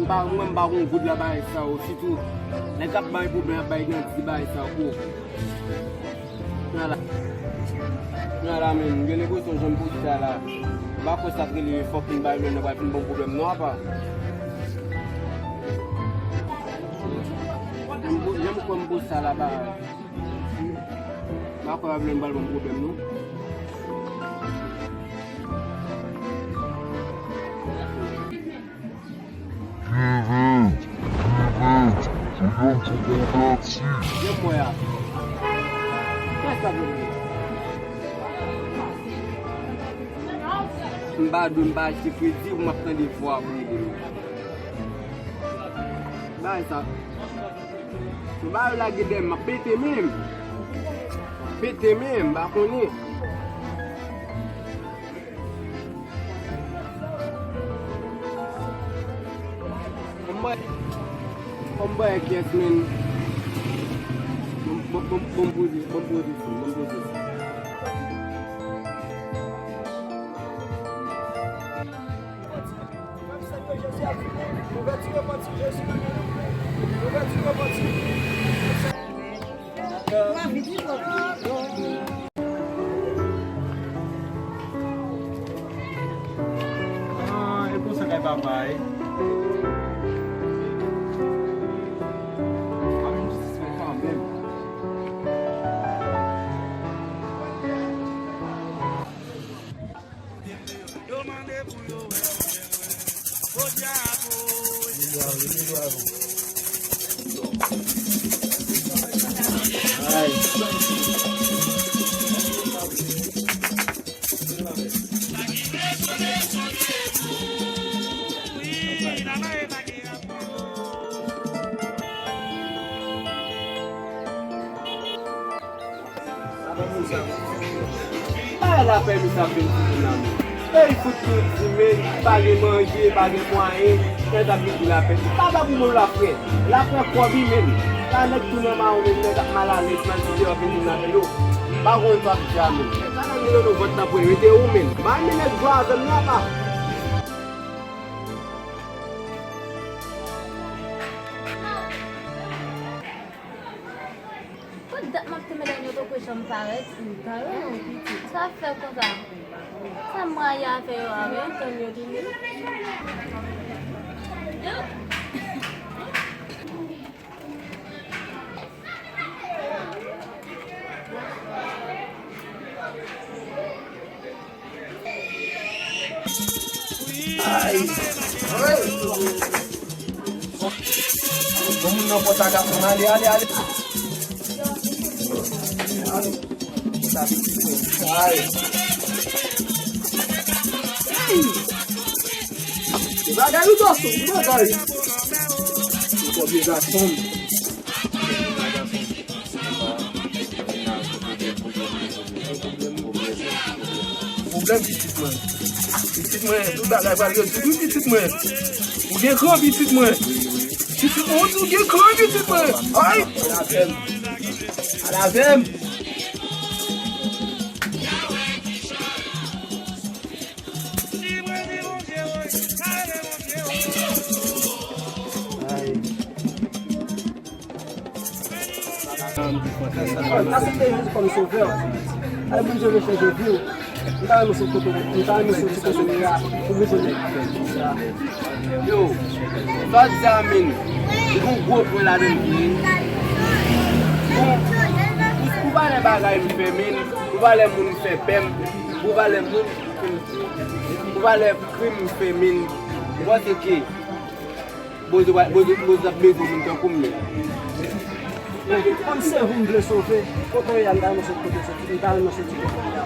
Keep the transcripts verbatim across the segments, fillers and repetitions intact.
Pa, mwen, m pa gon goud la bagay sa yo, sitou nèg k ap bay pwoblèm, ap bay nan ti bagay sa yo. Nan la, nan la menm, m gen enpresyon jan m poze sa la, m pa kwè sa t rele fòk m bay menm nan pral fin ban m pwoblèm non apa. Jan m kwè m poze sa la, pa. M pa kwè avion pral ban m pwoblèm non. Jan m wè a. Kiyès k ap rele? M pa dwe, m pa achte kredi pou m ap tande vwa pou rele m. Bagay sa. Yo ba yo lage dèyè m, m ap pete men m. Pete men m, m pa konnen. Kòm bòy, kòm bòy kiyès men. Bon, bon, bon, bon poze, bon poze, bon poze. Konvèti, repanti, Jezi renmen nou. Konvèti, repanti. Ah, e konsa kay papa, e. Pa menm jistis mwen kanmenm. Yo mande pou yo wè. Podyabo. Bay lapè, misye ap vin di moun la, men. Peyi fout tou di, men, pa gen manje, pa gen mwayen, nèg ap vin di lapè. Pa ba pou moun lapè. Lapè kòb wi, men. La nèg tounen mawon, men, nèg ap malalèz, malfektè ap vin di lapè yo. Pa konn sa ap di a, men. Sa nan mitan nou vant nan pou mete ou, men. Ba men nèg jwe avè m la, pa. Tout dat m ap tann medam yo poko janm parèt. Sa fè konsa. Sa m rayi afè yo a, men tann yo tounen. Ay! Ay! Bon moun nan pòt a gason, ale, ale, ale. Ale. Ay! Ay! Bagay ou gason, bagay. Ou kòbye gason. Pwoblèm pitit mwen. Pitit mwen, tout bagay pral rezoud wi pitit mwen. Ou gen kran pitit mwen. Pitit mwen, ou di ou gen kran pitit mwen. Ay! Al avè m. Al avè m. Ay. Aksepte Jezi kòm sovè. Ay, Bondye vle chanje vi w. M ta renmen sot kote, m ta renmen soti kote m ye a pou m vin jwenn nèg ki fè vi sa. Yo, sa w di a, men, li gon gwo pwen ladan l vre. Bon, pou, pou valè bagay m fè, men, pou valè moun fè pè m, pou valè moun, pou valè krim m fè, men, ou panse ke Bondye, Bondye, Bondye ap bezwen moun tankou m menm. Kòm se ou m vle sove, kote w ye a, m ta renmen sot kote w soti, m ta renmen soti kote w ye a.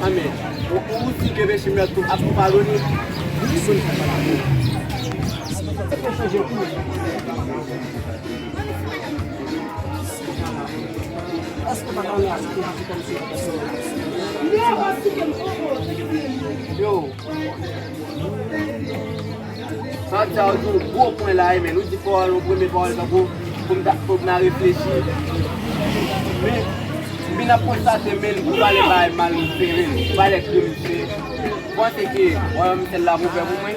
Amèn. Ou, ou di ke peche m yo ap tou padone. Wi, se l fè padone. Se fè chanje kou. Èske w pa ta renmen aksepte Jezi kòm sovè pèsonèl? Yo. Sa w di a, ou di yon gwo pwen la, wi, men. Ou di pawòl, yon premye pawòl, tankou pou m ta, pou m ta reflechi. Men, m vin ap konstate, men, pou valè bagay mal m fè, men, pou valè krim m fè. Ou panse ke wayòm syèl la pou fè pou mwen?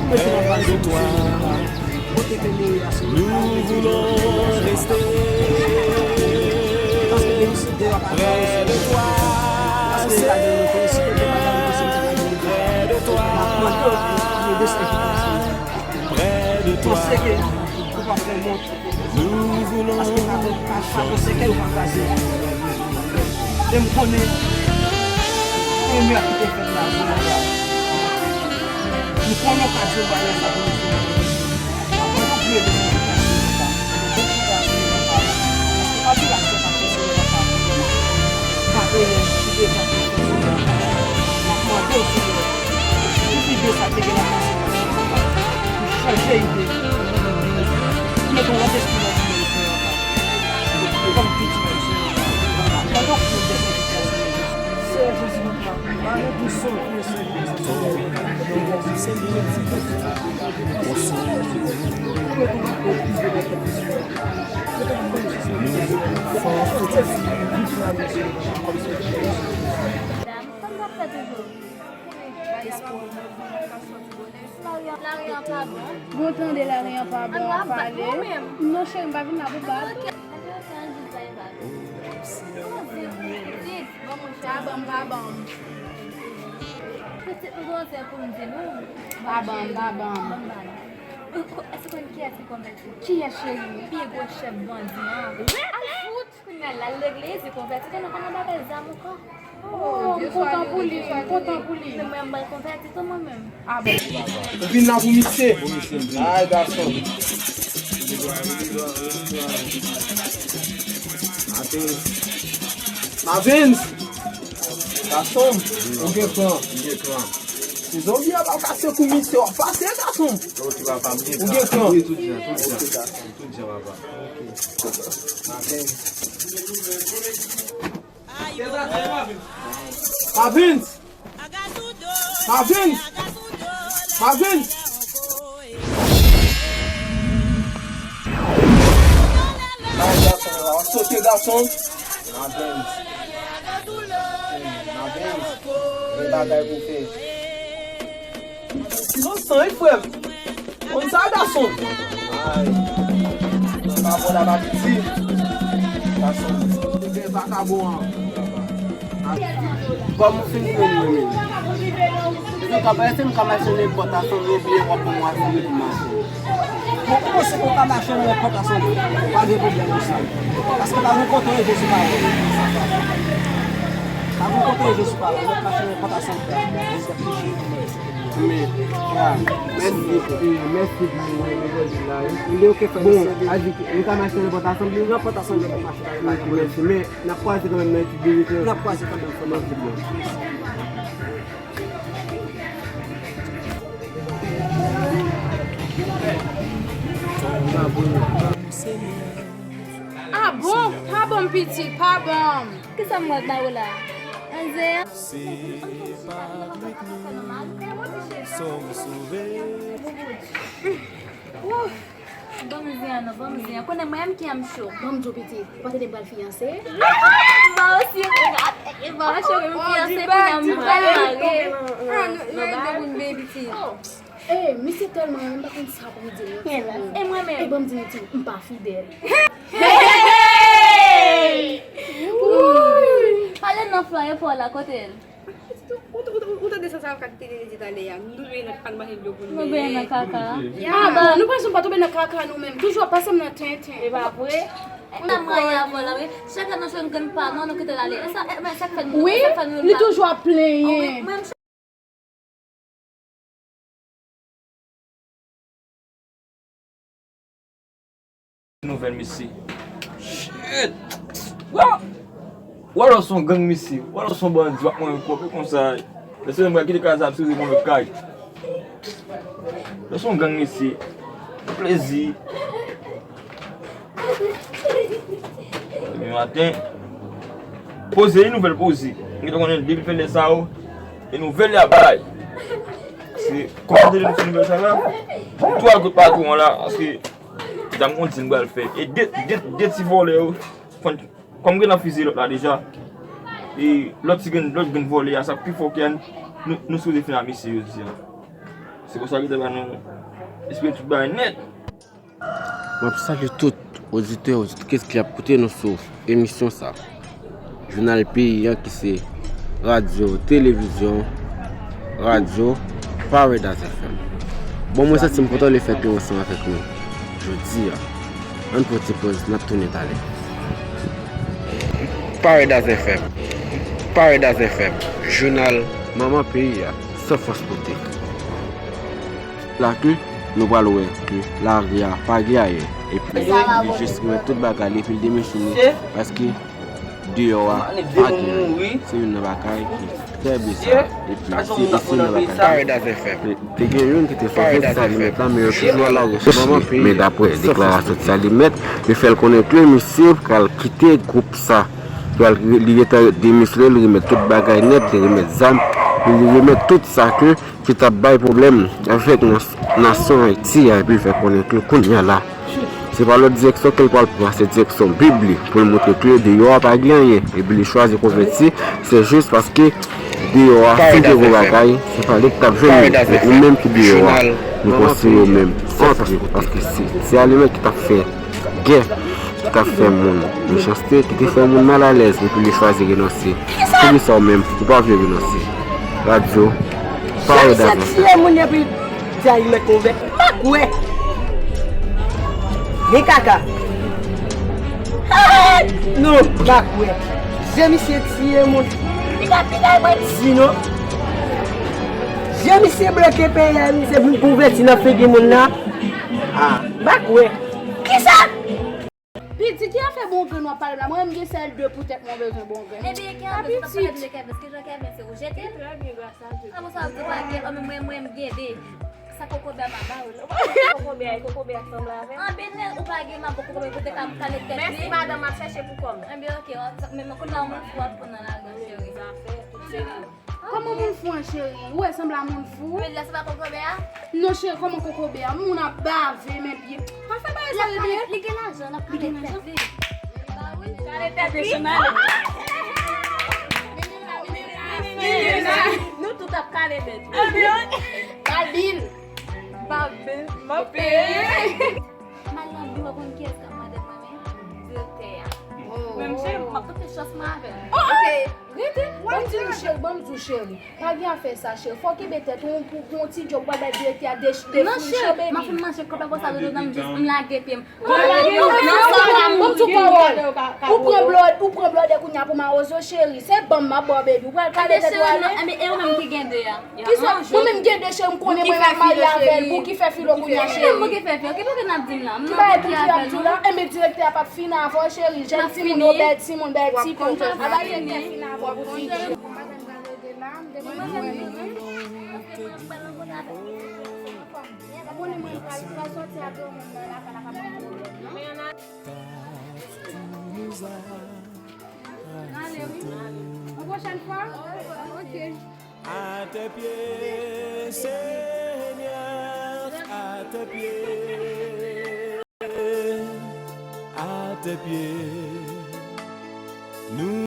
Ou mete nan baz ou, Senyè papa. Kote ke nou ye a, Senyè papa, nou bezwen jwenn yon rekonèsans. Paske depi se deyò pa fè yo, Senyè papa. Paske nou pa gen nou konnen si kote pa gen nou, Senyè papa, nou bezwen. N ap mande w pou ede sèvitè w, Senyè papa. Panse ke ou pa fè mont Paske pa, pa, pa panse ke yo pa kraze. E m konnen, premye a ki te fèt la, se mwen la. M konnen w ka di yon bagay sa pou nou, Senyè. Mwen, nou priye de sa, Senyè, papa. Bon chita, Senyè, papa. Paske pa di la, se pa fè, Senyè, papa. Pa genyen, ki deja fè, Senyè, papa. M ap mande w, Senyè, pou ide sa te gen nan panse, Senyè, papa. Pou chanje ide. Pou mete yon lòt espri nan timoun yo, Senyè papa. Kòm pitit ou, Senyè papa. Pandan w pran de sèvitè, Senyè Jezi. Senyè Jezi, nou pa, pa nou pou sove, Senyè Jezi. Senyè Jezi, nou pa pou sove, Senyè Jezi. Mete yon lòt espri nan tèt li, Senyè papa. Mete yon lòt espri nan tèt li, Senyè papa. Kòm Senyè Jezi. Dam, sa m t ap fè toujou? Lari an pa bon. Bon, tande lari an pa bon, an pale. Non, cheri, m pa vin la pou bat. Pa ban m, pa ban m. Pitit, nou gon zen pou n di nou. Pa ban m, pa ban m. Èske w konn kiyès ki konvèti? Kiyès, cheri? Pi gwo chèf bandi an. Al fout! Kounye a l al legliz, li konvèti, konnen konnen bagay zam ankò. Oh, m kontan pou li, m kontan pou li. Men mwen, m pral konvèti tou mwen menm. Ah bon. Ou vin la pou misye? Ay, gason. Mavens. Gason, ou gen kran. Ou gen kran. Se zonbi an pa kase kou misye, w ap pase, gason. Ok, papa, m gen kran. Ou gen kran. Wi, tout jan, tout jan. Tout jan, papa. Mavens! Mavens! Mavens! Ay, gason, w ap sote, gason. Mavens. Mavens. Gen bagay pou fè. Inosan, wi, frè m. Konn sa, gason. Ay. Pa bon la, pa piti. Gason. Ou gen vakabon an. Kòm ou fin jwenn mwen menm. Si w ka, pa èske m ka mache nenpòt asanble oubyen w ap ban mwen asanble pou m mache? Bon, ou panse ke w ka mache nan nenpòt asanble? Pa gen pwoblèm pou sa. Paske pa gen kote w rive sou pawòl. Pa gen kote w rive sou pawòl. W ap mache nan nenpòt asanble. Men, mèsi, mèsi pou evanjil la, wi. Bon, a di, nou ka mache nan nenpòt asanble? Nenpòt asanble, nou ka mache. Ok, mèsi. Men, n ap kwaze kanmenm nan etid biblik lan. N ap kwaze kanmenm, frè m. Mèsi byen. Ah bon? Pa ban m pitit, pa ban m. Kisa m pral ba ou la? Ann zen an? Wouh! Ban m zen an non, ban m zen an. Konnen mwen menm ki an m cho. Ban m di w pitit, ou pa tande m pral fiyanse? Mwen osi, mwen cheri, m fiyanse, kounye a m pral mare. Ah, nou, nou de moun byen pitit. Eh, misye tèlman renmen m, m pa konn sa pou m di l non. E mwen menm? E ban m di w, pitit, m pa fidèl. Anflwaye pa w la, kote l? Ou, ou, ou, ou tande sa, sa ka kite li di talè a. Nou benyen nan kaka, nou mache dlo pou nou benyen. Nou benyen nan kaka. Ya, ah, bon, nou pa janm pa tonbe nan kaka nou menm. Toujou ap pase m nan tenten. E pa vre? N ap marye avè w la, wi. Chak lè nou jwenn grenn pa nou, nou kite l ale. E sa, e, men sa k fè nou, wi, sa k fè nou li la toujou ap plenyen. Wi, mwen, Nouvèl mesye. Shit! Wa! Wa lè w se yon gang mesye. Wa lè w se yon bandi, w ap manje kòb, e konsa. Lè se menm kite kay sa ap size yon lòt kay. Lè w se yon gang mesye. Plezi. Demen maten. Poze, e nouvèl poze. M gentan konnen depi l fè lè sa yo, e nouvèl y ap bay. Se kòmante de nou fè nouvèl sa la. Tou al kot patwon an la, paske dam konn di n pral fè. E de, de, de ti vòlè yo, konn, kòm gen nan fizi lòt la deja. E lòt ti grenn, lòt grenn vòlè a, sa pi fò ke nou, nou sipoze fin ak misye jodi a. Se konsa ki te ba nou esplike tout bagay nèt. M ap salye tout oditè, oditris ki ap koute nou sou emisyon sa. Jounal peyi an ki se radyo, televizyon, radyo Paradise F M. Bon, mwen santi m kontan lefètke w ansanm avèk nou jodi a. Ann pran ti pòz, n ap tounen talè. Paradise F M. Paradise F M. Jounal manman peyi a, san fòs pote. La ke nou pral wè ke lari a pa gen ayen. Epi li jis remèt tout bagay li, epi l demisyone, paske deyò a pa gen ayen. Se youn nan bagay ki trè bizar. Epi se, se youn nan bagay ki, te gen youn ki te fè vèt sa li mèt la, men yo toujou al lari sou manman peyi. Men daprè deklarasyon sa li mèt, yo fè l konnen ke misye pral kite gwoup sa. Pral, li gentan demisyone, li remèt tout bagay nèt, li remèt zam, li remèt tout sa ke ki t ap bay pwoblèm avèk nas-, nasyon Ayiti a, epi l fè konnen ke kounye a la, se pa lòt direksyon ke l pral pran, se direksyon Bib li, pou l montre ke deyò a pa gen anyen, epi li chwazi konvèti, se jis paske deyò a, si te gen bagay, se pa li ki t ap jwenn li, men ou menm ki deyò a, nou konsidere w menm antre, paske se, se alimèt ki t ap fè gè, ki t ap fè moun mechanste, ki te fè moun malalèz, epi li chwazi renonse. Poukisa w menm, ou pa vle renonse? Radyo, pawòl davè. Tiye moun epi di a li mèt konvèt. M pa kwè. Gen kaka. Non, m pa kwè. Jan misye tiye moun. Li pa, li pa mwen di non. Jan misye bloke peyi a, misye vin konvèti nan figi moun nan. Ah, m pa kwè. Kisa? Pitit, ki afè bon grenn w ap pale la? Mwen menm gen sèl de pou tèt mwen, bezwen bon grenn. Ebyen, ki afè sa pa pale de kèbès, ki jan kèbès se ou jete? Trè byen, gras a Dye. An, bon, sa w ap di pa gen, an, men mwen, mwen, m gen de. Sa kokobè a m ap ba ou la. Kokobè a, kokobè a sanble avè m. An, ben, lè ou pa gen, m ap ba w kokobè pou te ka, ka met tèt li. Mèsi, madanm, m ap chèche pou kò m. Ebyen, oke, w ap, men, men, kounye a, w ap pran nan lajan, cheri. Zafè, tout se pou. Kòman moun fou an, cheri? Ou wè sanble a moun fou? Men lè se pa kokobè a? Non, cheri, kòman kokobè a? Moun ap bave, men pye. Pa fè bagay sa, bebe. Li gen lajan, l ap kale tèt li. Kale tèt li. Nou tout ap kale tèt nou. Babil. Babil. M ap peye. M al nan biwo, konn kiyès k ap mande mwen, men direktè a. Oh. Men misye, m ap tante chans mwen avè l. Oh, ok. Rete, ban m di nou, cheri, ban m di w, cheri. Pa gen afè sa, cheri. Fò w kenbe tèt ou pou, pou yon ti djòb, w al bay direktè a de, de fou, cheri, baby. Non, cheri, m ap fin manje kòb la konsa, dodo nan m jis, m lage pye m. Ban m di w pawòl. Ou pran blòdè, ou pran blòdè kounye a pou mawozo, cheri. Se ban m m ap ba w, baby. Ou pral kale tèt ou ale. Ebyen, cheri, non, ebyen, e ou menm ki gen de a? Kisa? Mwen menm gen de cheri, m konnen mwen m ap marye avè l. Pou ki fè filo kounye a, cheri? Pou ki fè filo? Ki bagay pou ki ap di w la? M pa konn ki afè l non. Enben direktè a p ap fin avè w, cheri. Jèn timoun yo, bèl timoun, bèl ti pon. Aba direktè fin avè w pou fini. Abone mwen, pral, pral sòti a granmoun nan lakay la, pa ban m pwoblèm non. Ale wi. Yon pwochèn fwa? Ok. À tes pieds, Seigneur, à tes pieds, à tes pieds. Nous